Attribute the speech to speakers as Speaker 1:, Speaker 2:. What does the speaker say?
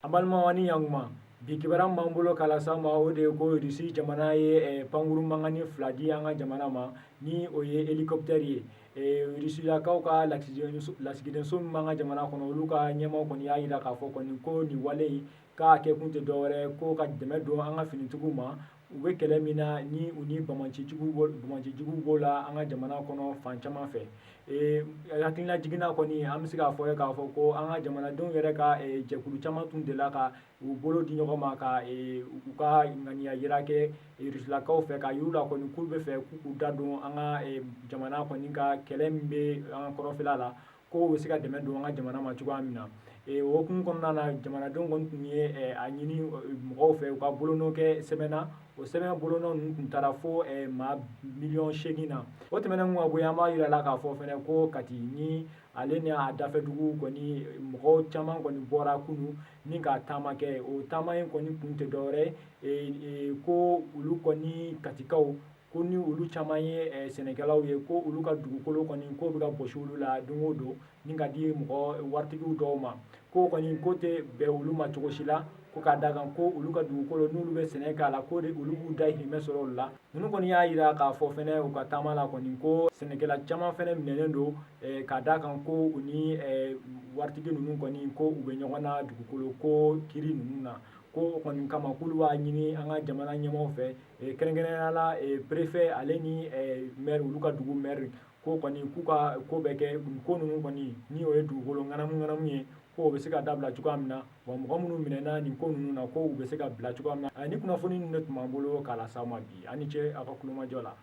Speaker 1: An balimaw, aw ni ɲankuma. Bi kibaruya min b'an bolo k'a lase aw ma, o de ye ko Russie jamana ye pankuru mankanni fila di an ka jamana ma, ni o ye hélicoptère ye. Rusilakaw ka lasigidenso min b'an ka jamana kɔnɔ, olu ka ɲɛmaaw kɔni y'a jira k'a fɔ kɔni ko nin wale in k'a kɛkun tɛ dɔwɛrɛ ko ka dɛmɛ don an ka finitigiw ma, u bɛ kɛlɛ min na ni u ni banbaancijuguw b'o la an ka jamana kɔnɔ fan caman fɛ. Hakilina jiginna kɔni, an bɛ se k'a fɔ ye k'a fɔ ko an ka jamanadenw yɛrɛ ka jɛkulu caman tun delila ka u bolo di ɲɔgɔn ma ka u ka ŋaniya jira kɛ Rusilakaw fɛ, k'a yir'u la kɔni k'u bɛ fɛ k'u k'u da don an ka jamana kɔni ka kɛlɛ min bɛ an ka kɔrɔnfɛla la, ko u bɛ se ka dɛmɛ don an ka jamana ma cogoya min na. O hukumu kɔnɔna na, jamanadenw kɔni tun ye a ɲini mɔgɔw fɛ u ka bolonɔ kɛ sɛbɛn na. O sɛbɛn bolonɔ ninnu tun taara fo maa 8 miliyɔn na. O tɛmɛnen ka bɔ yen, an b'a jira la k'a fɔ fɛnɛ ko Kati ni ale ni a dafɛdugu kɔni, mɔgɔw caman kɔni bɔra kunun ni ka taama kɛ. O taama in kɔni kun tɛ dɔwɛrɛ ye ko olu kɔni Katikaw ko ni olu caman ye sɛnɛkɛlaw ye, ko olu ka dugukolo kɔni ko bɛ ka bɔsi olu la don o don ni ka di mɔgɔ waritigiw dɔw ma, ko kɔni ko tɛ bɛn olu ma cogo si la, ko k'a da kan ko olu ka dugukolo, n'olu bɛ sɛnɛ k'a la, ko de olu b'u dahirimɛ sɔrɔ olu la. Ninnu kɔni y'a jira k'a fɔ fɛnɛ u ka taama la kɔni ko sɛnɛkɛla caman fɛnɛ minɛnen don, k'a da kan ko u ni waritigi ninnu kɔni ko u bɛ ɲɔgɔn na dugukolo ko kiri ninnu na, ko o kɔni kama k'olu b'a ɲini an ka jamana ɲɛmaaw fɛ, kɛrɛnkɛrɛnnenya la préfet ale ni maire, olu ka dugu maire, ko kɔni k'u ka ko bɛɛ kɛ ko ninnu kɔni ni o ye dugukolo ŋanamu ŋanamu ye, ko o bɛ se ka dabila cogoya min na, wa mɔgɔ minnu minɛna nin ko ninnu na, ko u bɛ se ka bila cogoya min na. Ni kunnafoni ninnu de tun b'an bolo k'a lase aw ma bi. Aw ni ce aw ka kulomajɔ la.